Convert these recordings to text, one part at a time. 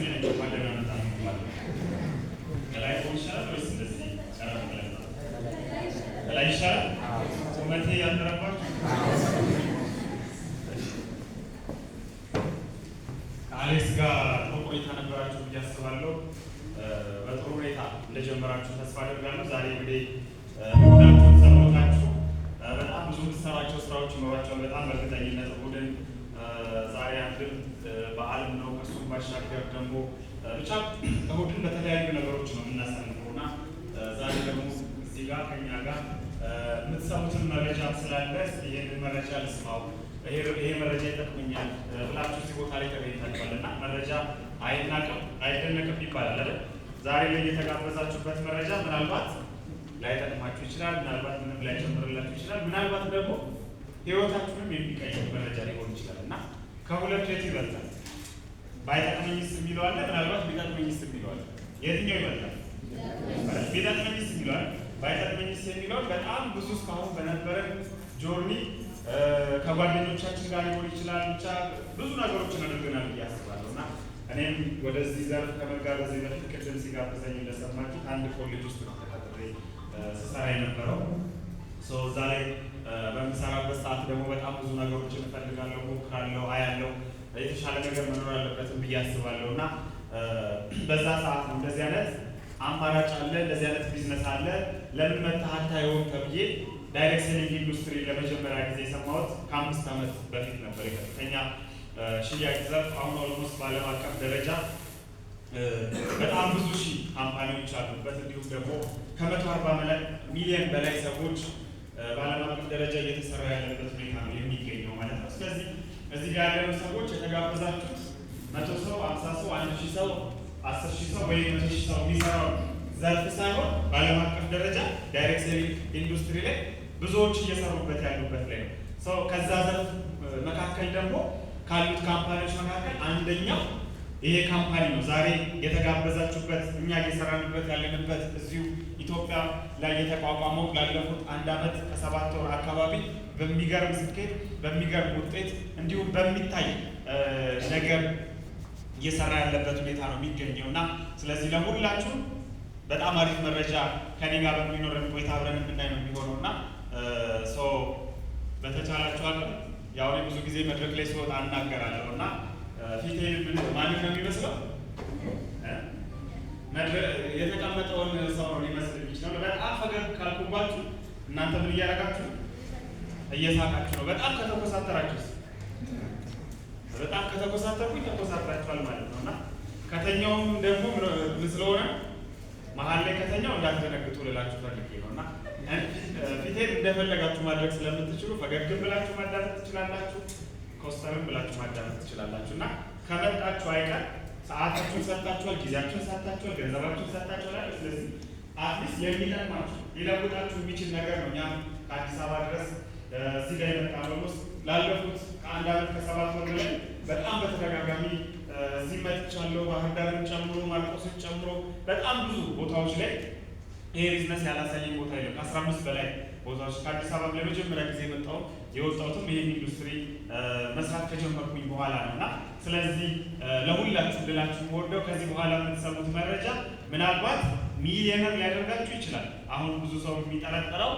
እኔ ነኝ እንኳን ደህና መጣህ የምባለው። ከላይ ብሆን ይሻላል ወይስ እንደዚህ ቀረብ ብለን? ከላይ ይሻላል። ቁመቴ ያጠረባችሁ? ከአሌክስ ጋር ጥሩ ቆይታ ነበራችሁ ብዬ አስባለሁ። በጥሩ ሁኔታ እንደጀመራችሁ ተስፋ አደርጋለሁ። ዛሬ እንግዲህ እሁዳችሁን ሰሞታችሁ በጣም ብዙ የምትሰሯቸው ስራዎች ይኖራቸዋል። በጣም በእርግጠኝነት እሁድን ዛሬ አንድም በዓልም ነው። ከእሱም ባሻገር ደግሞ ብቻ እሁድን በተለያዩ ነገሮች ነው የምናሳልፈው እና ዛሬ ደግሞ እዚህ ጋር ከኛ ጋር የምትሰሙትን መረጃ ስላለ ይህንን መረጃ ልስማው፣ ይሄ መረጃ ይጠቅመኛል ብላችሁ እዚህ ቦታ ላይ ተገኝታችኋል እና መረጃ አይናቅም አይደነቅም ይባላል አይደል? ዛሬ ላይ የተጋበዛችሁበት መረጃ ምናልባት ላይጠቅማችሁ ይችላል። ምናልባት ምንም ላይጨምርላችሁ ይችላል። ምናልባት ደግሞ ህይወታችሁንም የሚቀይር መረጃ ሊሆን ይችላል እና ከሁለቱ የቱ ይበልጣል? ባይጠቅመኝስ የሚለው አለ፣ ምናልባት ቢጠቅመኝስ የሚለው አለ። የትኛው ይበልጣል? ቢጠቅመኝስ የሚለው አለ። ባይጠቅመኝስ የሚለውን በጣም ብዙ እስካሁን በነበረን journey ከጓደኞቻችን ጋር ሊሆን ይችላል፣ ብቻ ብዙ ነገሮችን አድርገናል ብዬ አስባለሁ እና እኔም ወደዚህ ዘርፍ ከመጋበዜ በፊት ቅድም ሲጋብዘኝ እንደሰማችሁት አንድ ኮሌጅ ውስጥ ነው ተቀጥሬ ስሰራ የነበረው። እዛ ላይ በምሰራበት ሰዓት ደግሞ በጣም ብዙ ነገሮችን እፈልጋለሁ፣ ሞክራለሁ፣ አያለሁ። የተሻለ ነገር መኖር አለበትም ብዬ አስባለሁ እና በዛ ሰዓት ነው እንደዚህ አይነት አማራጭ አለ፣ እንደዚህ አይነት ቢዝነስ አለ፣ ለምን መተህ አታየውም ተብዬ direct selling industry ለመጀመሪያ ጊዜ የሰማሁት ከ5 ዓመት በፊት ነበር። የቀጥተኛ ሽያጭ ዘርፍ አሁን almost በዓለም አቀፍ ደረጃ በጣም ብዙ ሺህ company ዎች አሉበት። እንዲሁም ደግሞ ከ140 ሚሊዮን በላይ ሰዎች በዓለም አቀፍ ደረጃ እየተሰራ ያለበት ሁኔታ ነው የሚገኘው ማለት ነው። ስለዚህ እዚህ ጋር ያለነው ሰዎች የተጋበዛችሁት 100 ሰው፣ 50 ሰው፣ 1000 ሰው፣ 10,000 ሰው ወይም 100,000 ሰው የሚሰራው ዘርፍ ሳይሆን በዓለም አቀፍ ደረጃ direct selling industry ላይ ብዙዎች እየሰሩበት ያሉበት ላይ ነው። So ከዛ ዘርፍ መካከል ደግሞ ካሉት company ዎች መካከል አንደኛው ይሄ company ነው። ዛሬ የተጋበዛችሁበት፣ እኛ እየሰራንበት ያለንበት፣ እዚሁ ኢትዮጵያ ላይ የተቋቋመው፣ ላለፉት አንድ ዓመት ከ7 ወር አካባቢ በሚገርም ስኬት፣ በሚገርም ውጤት እንዲሁም በሚታይ ነገር እየሰራ ያለበት ሁኔታ ነው የሚገኘው እና ስለዚህ ለሁላችሁም በጣም አሪፍ መረጃ ከኔ ጋር በሚኖረን ቆይታ አብረን የምናይ ነው የሚሆነው እና so በተቻላችሁ አቅም ያው እኔ ብዙ ጊዜ መድረክ ላይ ስወጣ እናገራለሁ እና ፊቴ ማንን ነው የሚመስለው? የተቀመጠውን ሰው ነው ሊመስል የሚችለው። በጣም ፈገግ ካልኩባችሁ እናንተ ምን እያደረጋችሁ ነው? እየሳቃችሁ ነው። በጣም ከተኮሳተራችሁስ? በጣም ከተኮሳተርኩኝ ተኮሳትራችኋል ማለት ነው እና ከተኛውም ደግሞ ምን ስለሆነ መሀል ላይ ከተኛው እንዳትደነግጡ ልላችሁ ፈልጌ ነው እና ፊቴን እንደፈለጋችሁ ማድረግ ስለምትችሉ ፈገግም ብላችሁ ማዳመጥ ትችላላችሁ፣ ኮስተርም ብላችሁ ማዳመጥ ትችላላችሁ እና ከመጣችሁ አይቀር ሰዓታችሁን ሰጥታችኋል፣ ጊዜያችሁን ሰጥታችኋል፣ ገንዘባችሁን ሰጥታችኋል። ስለዚህ at least የሚጠቅማችሁ፣ ሊለውጣችሁ የሚችል ነገር ነው። እኛም ከአዲስ አበባ ድረስ እዚህ ጋር የመጣነው ውስጥ ላለፉት ከአንድ ዓመት ከ7 ወር በላይ በጣም በተደጋጋሚ እዚህ መጥቻለሁ። ባህር ዳርን ጨምሮ፣ ማርቆስን ጨምሮ በጣም ብዙ ቦታዎች ላይ ይሄ ቢዝነስ ያላሳየኝ ቦታ የለም። ከ15 በላይ ቦታዎች። ከአዲስ አበባ ለመጀመሪያ ጊዜ የመጣው የወጣሁትም ይሄን ኢንዱስትሪ መስራት ከጀመርኩኝ በኋላ ነው እና ስለዚህ ለሁላችሁ ልላችሁ የምወደው ከዚህ በኋላ የምትሰሙት መረጃ ምናልባት ሚሊዮነር ሊያደርጋችሁ ይችላል። አሁን ብዙ ሰው የሚጠረጠረው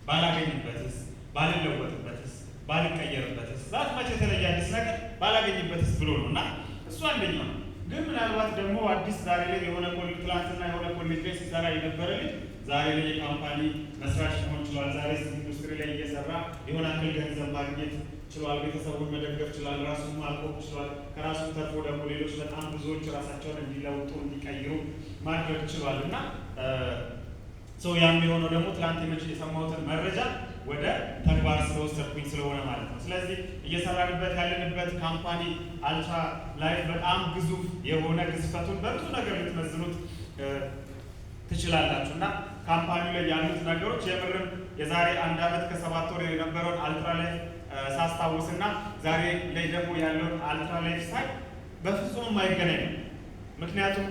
ባላገኝበትስ፣ ባልለወጥበትስ፣ ባልቀየርበትስ፣ that much የተለየ አዲስ ነገር ባላገኝበትስ ብሎ ነው እና እሱ አንደኛው ነው። ግን ምናልባት ደግሞ አዲስ ዛሬ ላይ የሆነ ኮሌጅ፣ ትላንትና የሆነ ኮሌጅ ላይ ሲሰራ የነበረ ልጅ ዛሬ ላይ የ company መስራች መሆን ችሏል። ዛሬ ኢንዱስትሪ ላይ እየሰራ የሆነ አክል ገንዘብ ማግኘት ችሏል። ቤተሰቡን መደገፍ ችሏል። ራሱን ማቆም ችሏል። ከራሱ ተርፎ ደግሞ ሌሎች በጣም ብዙዎች ራሳቸውን እንዲለውጡ፣ እንዲቀይሩ ማድረግ ችሏል እና so ያም የሆነው ደግሞ ትላንት የሰማሁትን መረጃ ወደ ተግባር ስለወሰድኩኝ ስለሆነ ማለት ነው። ስለዚህ እየሰራንበት ያለንበት company Ultra Life በጣም ግዙፍ የሆነ፣ ግዝፈቱን በብዙ ነገር ልትመዝኑት ትችላላችሁ እና company ው ላይ ያሉት ነገሮች የምርም የዛሬ አንድ ዓመት ከ7 ወር የነበረውን Ultra Life ሳስታውስና ዛሬ ላይ ደግሞ ያለውን Ultra Life ሳይ በፍጹም የማይገናኝ ነው። ምክንያቱም